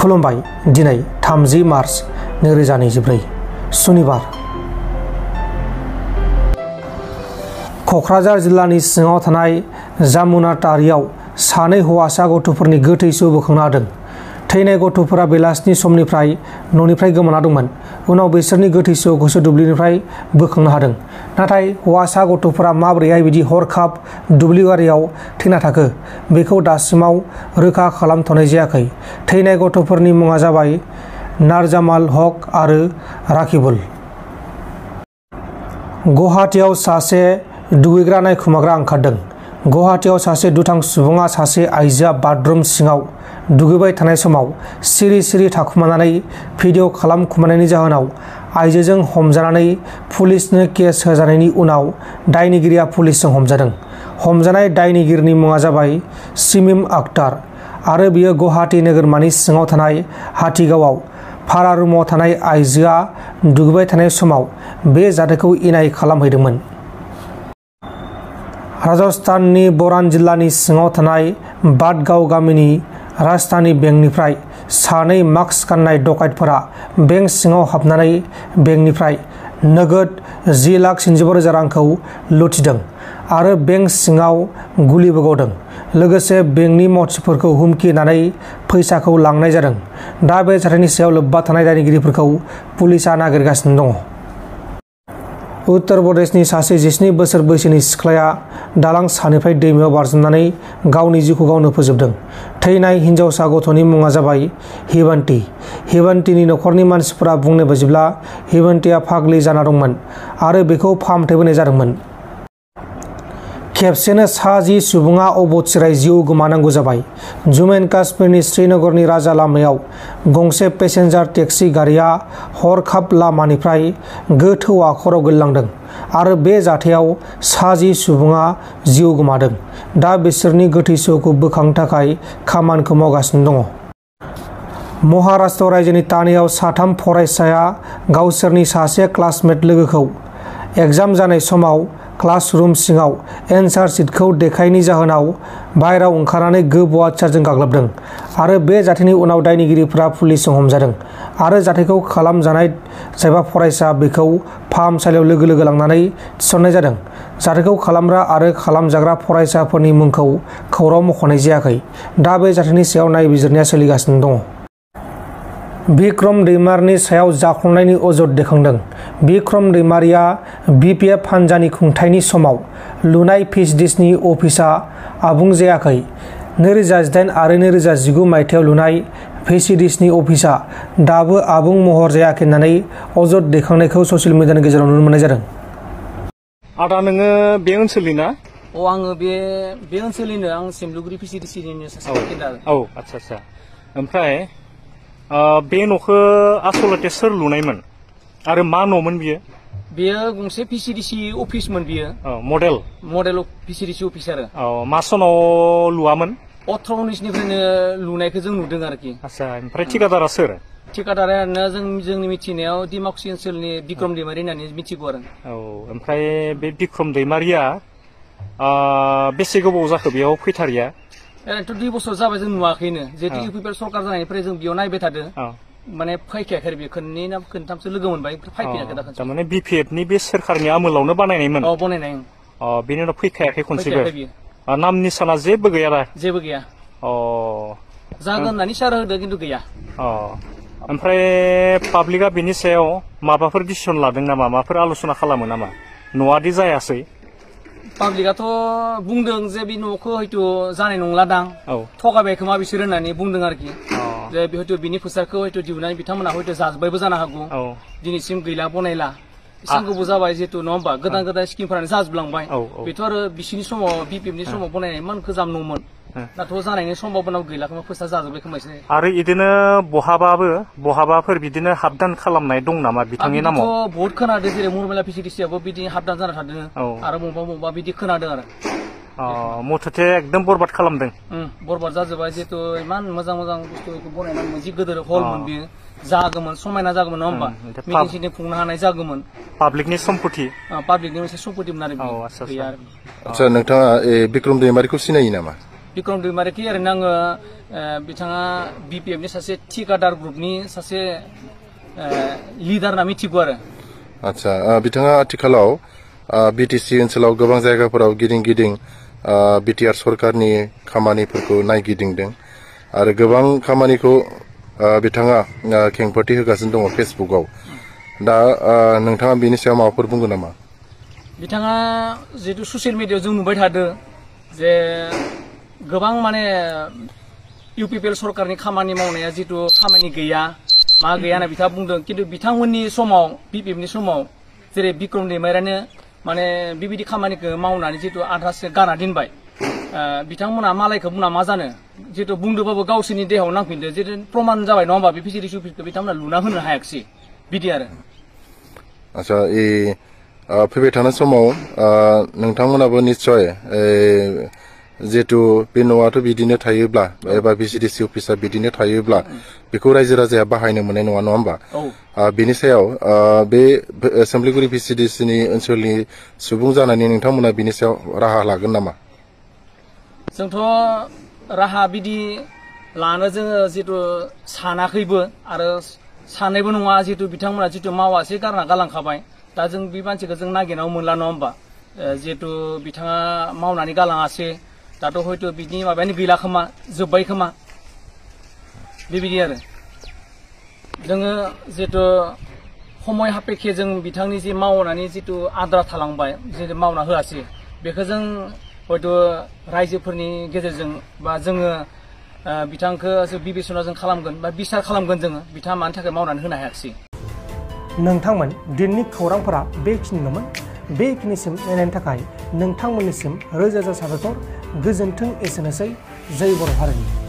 खुलुमबाय दिनै 30 मार्च 2024 सुनिबार क'क्राझार जिल्लानि सिङाव थानाय जामुनाटारियाव सानै हौवासा गथ'फोरनि गोथै सह बोखांनो हादों। थैनाय गथ'फोरा बेलासिनि समनिफ्राय न'निफ्राय गोमाना दंमोन। उनाव बिसोरनि गोथै सहखौसो दुब्लिनिफ्राय बोखांनो हादों। नाथाय हौवासा गथ'फोरा माबोरैहाय बिदि हरखाब दुब्लिबारियाव थैना थाखो बेखौ दासिमाव रोखा खालामथ'नाय जायाखै। थैनाय गथ'फोरनि मुङा जाबाय नारजामाल हक आरो राकिबुल। गुवाहाटीआव सासे दुगैग्रा नायखुमाग्रा ओंखारदों। गुवाहाटीआव सासे दुथां सुबुङा सासे आइजोआ बाथरुम सिङाव दुगैबाय थानाय समाव सिरि सिरि थाखुमानानै भिडिअ खालामखुमानायनि जाहोनाव आइजोजों हमजानानै पुलिसनो केस होजानायनि उनाव दायनिगिरिया पुलिसजों हमजादों। हमजानाय दायनिगिरिनि मुङा जाबाय सिमिम आक्तार आरो बियो गुवाहाटी नोगोरमानि सिङाव थानाय हाथिगावआव भारा रुमाव थानाय आइजोआ दुगैबाय थानाय समाव बे जाथायखौ इनाय खालामहैदोंमोन। राजस्थाननि बरान जिल्लानि सिङाव थानाय बादगाव गामिनि राजधानी बेंकनिफ्राय सानै मास्क गाननाय डकाइतफोरा बेंक सिङाव हाबनानै बेंकनिफ्राय नोगोद 10,95,000 रांखौ लुथिदों आरो बेंक सिङाव गुलिबो गावदों। लोगोसे बेंकनि मावथिफोरखौ हुमखि होनानै फैसाखौ लांनाय जादों। दा बे जाथायनि सायाव लोब्बा थानाय दायनिगिरिफोरखौ पुलिसआ नागिरगासिनो दङ। उत्तर प्रदेशनि सासे 17 बोसोर बैसोनि सिख्लाया दालां सानिफ्राय दैमायाव बारजुमनानै गावनि जिउखौ गावनो फोजोबदों। थैनाय हिन्जावसा गथ'नि मुङा जाबाय हिबन्ती। हिबन्तीनि नखरनि मानसिफोरा बुंनाय बायदिब्ला हिबन्तीया फाग्लि जाना दंमोन आरो बेखौ फाहामथाय होनाय जादोंमोन। खेबसेनो 10 सुबुङा अबथिरायै जिउ गोमानांगौ जाबाय। जम्मु एन्ड काश्मीरनि श्रीनगरनि राजा लामायाव गंसे पेसेन्जार टेक्सि गारिया हरखाब लामानिफ्राय गोथौ हाखराव गोलैलांदों आरो बे जाथायाव 10 सुबुङा जिउ गोमादों। दा बिसोरनि गोथै सहखौ बोखांनो थाखाय खामानिखौ मावगासिनो दङ। महाराष्ट्र रायजोनि तानेआव 3 फरायसाया गावसोरनि सासे क्लासमेट लोगोखौ एग्जाम जानाय समाव क्लासरुम सिङाव एन्सार शीटखौ देखायैनि जाहोनाव बायह्रायाव ओंखारनानै गोबाव आथिंजों गाग्लोबदों आरो बे जाथायनि उनाव दायनिगिरिफोरा पुलिसजों हमजादों आरो जाथायखौ खालामजानाय जायबा फरायसा बेखौ फाहामसालियाव लोगो लोगो लांनानै थिसननाय जादों। जाथायखौ खालामग्रा आरो खालामजाग्रा फरायसाफोरनि मुंखौ खौरां मख'नाय जायाखै। दा बे जाथायनि सायाव नायबिजिरनाया सोलिगासिनो दङ। बिक्रम दैमारिनि सायाव जाख्ल'नायनि अजद दैखांदों। बिक्रम दैमारिया बिपिएफ हान्जानि खुंथायनि समाव लुनाय पिएचडिनि अफिसआ आबुं जायाखै। 2018 आरो 2019 मायथाइयाव लुनाय पिएचडिनि अफिसआ दाबो आबुं महर जायाखै होननानै अजद दैखांनायखौ ससियेल मिडियानि गेजेराव नुनो मोननाय जादों। आदा नोङो बे ओनसोलनि ना? आङो बे ओनसोलनिनो आं सिमलुगुरि पिएचडिनि सासे बासिन्दा। आच्छा ओमफ्राय बे न'खौ आसलते सोर लुनायमोन आरो मा न'मोन बियो? बेयो गंसे पिएचडि अफिसमोन बियो। मडेल पिएचडि अफिस आरो। मा सनाव लुवामोन? 18-19निफ्रायनो लुनायखौ जों नुदों आरोखि। आच्छा ओमफ्राय ठिकादारा सोर? ठिकादारा जोंनि मिथिनायाव डिमाकुसि ओनसोलनि बिक्रम दैमारि होननानै मिथिगौ आरो। ओमफ्राय बे बिक्रम दैमारिया बेसे गोबाव जाखो बेयाव फैथारिया? ओरैनोथ' 2 बोसोर जाबाय जों नुवाखैनो। जिहेतु इउपिपिएल सरकार जानायनिफ्राय जों बेयाव नायबाय थादों। माने फैखायाखै आरो बे खनथामसो लोगो मोनबाय फैफिनाखै दा खनसे। थारमाने बिपिएफनि बे सोरखारनि आमोलावनो बानायनायमोन? बनायनाय। बेनि उनाव फैखायाखै खनसेबो? नाम निसाना जेबो गैया दा? जेबो गैया। जागोन होननानै इसारा होदों खिन्थु गैया। ओमफ्राय पाब्लिकआ बेनि सायाव माबाफोर डिसिसन लादों नामा? माबाफोर आल'सना खालामो नामा? न'आदि जायासै? पाब्लिकआथ' बुंदों जे बे न'खौ हयथ' जानाय नंलादां, थगायबाय खोमा बिसोर होननानै बुंदों आरोखि। जे हयथ' बिनि फैसाखौ हयथ' दिहुननानै बिथांमोना हयथ' जाजोब्बायबो जानो हागौ। दिनैसिम गैला बनायला। एसेबां गोबाव जाबाय जिहेतु नङा होमबा? गोदान स्किमफोरानो जाजोबलांबाय। बेथ' आरो बिसिनि समाव बिपिएफनि समाव बनायनायमोन गोजाम न'मोन। दाथ' जानायनि सम्भाबनाव गैला खोमा फैसा जाजोब्बाय खोमा एसे। आरो बिदिनो बहाबाफोर बिदिनो हाबदान खालामनाय दं नामा बिथांनि नामाव? बहुत खोनादों जेरै मुरमेला पिएचडिआबो बिदि हाबदान जाना थादों आरो बबेबा बिदि खोनादों आरो। मथथे एकदम बरबाद खालामदों। बरबाद जाजोब्बाय जिहेतु इमान मोजां बुस्थुखौ बनायनानै मोनसे गिदिर हलमोन बियो जागौमोन समायना जागौमोन नङा होमबा? मिटिं सिटिं खुंनो हानाय जागौमोन। पाब्लिकनि सम्पति? पाब्लिकनि मोनसे सम्पतिमोन आरो। आच्छा नोंथाङा बिक्रम दैमारिखौ सिनायो नामा? बिक्रम दैमारिखौ ओरैनो आङो बिथाङा BPF नि सासे थिकादार ग्रुपनि सासे लिडार होनना मिथिगौ आरो। आच्छा बिथाङा आथिखालाव BTC ओनसोलाव गोबां जायगाफोराव गिदिं BTR सरकारनि खामानिफोरखौ नायगिदिंदों आरो गोबां खामानिखौ बिथाङा खेंफोरथि होगासिनो दङ फेसबुकआव। दा नोंथाङा बेनि सायाव माबाफोर बुंगोन नामा? बिथाङा जिहेतु ससियेल मिडियायाव जों नुबाय थादों जे गोबां माने UPPL सरकारनि खामानि मावनाया जितु खामानि गैया मा गैया होनना बिथाङा बुंदों, खिन्थु बिथांमोननि समाव BPF नि समाव जेरै बिक्रम दैमारियानो माने बेबायदि खामानिखौ मावनानै जितु आधासो गारना दोनबाय। बिथांमोना मालायखौ बुंना मा जानो, जितु बुंदोंबाबो गावसोरनि देहायाव नांफिनदो, जितु प्रमान जाबाय नङा होमबा बे फिसारिस अफिसखौ बिथांमोना लुना होनो हायाखिसै बिदि आरो। आच्छा फैबाय थानाय समाव नोंथांमोनाबो निस्सय जिहेतु बे न'आथ' बिदिनो थायोब्ला एबा VCDC अफिसा बिदिनो थायोब्ला बेखौ रायजो राजाया बाहायनो मोननाय नङा होमबा? बेनि सायाव बे एसेम्ब्लिगुरि VCDC नि ओनसोलनि सुबुं जानानै नोंथांमोना बिनि सायाव राहा लागोन नामा? जोंथ' राहा बिदि लानो जोङो जितु सानाखैबो आरो साननायबो नङा, जितु बिथांमोना जितु मावासै गारना गालांखाबाय। दा जों बे मानसिखौ जों नागिरनायाव मोनला नङा होमबा? जिहेतु बिथाङा मावनानै गालाङासै, दाथ' हयथ' बिनि माबायानो गैला खोमा, जोब्बाय खोमा बेबायदि आरो। जोङो जितु समय सापेक्षे जों बिथांनि जि मावनानै जितु आद्रा थालांबाय, जितु मावना होआसै, बेखौ जों हयथ' रायजोफोरनि गेजेरजों बा जोङो बिथांखौ बिबेचना जों खालामगोन बा बिसार खालामगोन जोङो बिथाङा मानि थाखाय मावनानै होनो हायाखिसै। नोंथांमोन दिननि खौरांफोरा बेखिनिल'मोन। बेखिनिसिम नायनायनि थाखाय नोंथांमोननिसिम रोजा रोजा साबायखर। गोजोन्थों। एसेनोसै। जय बर' हारिनि।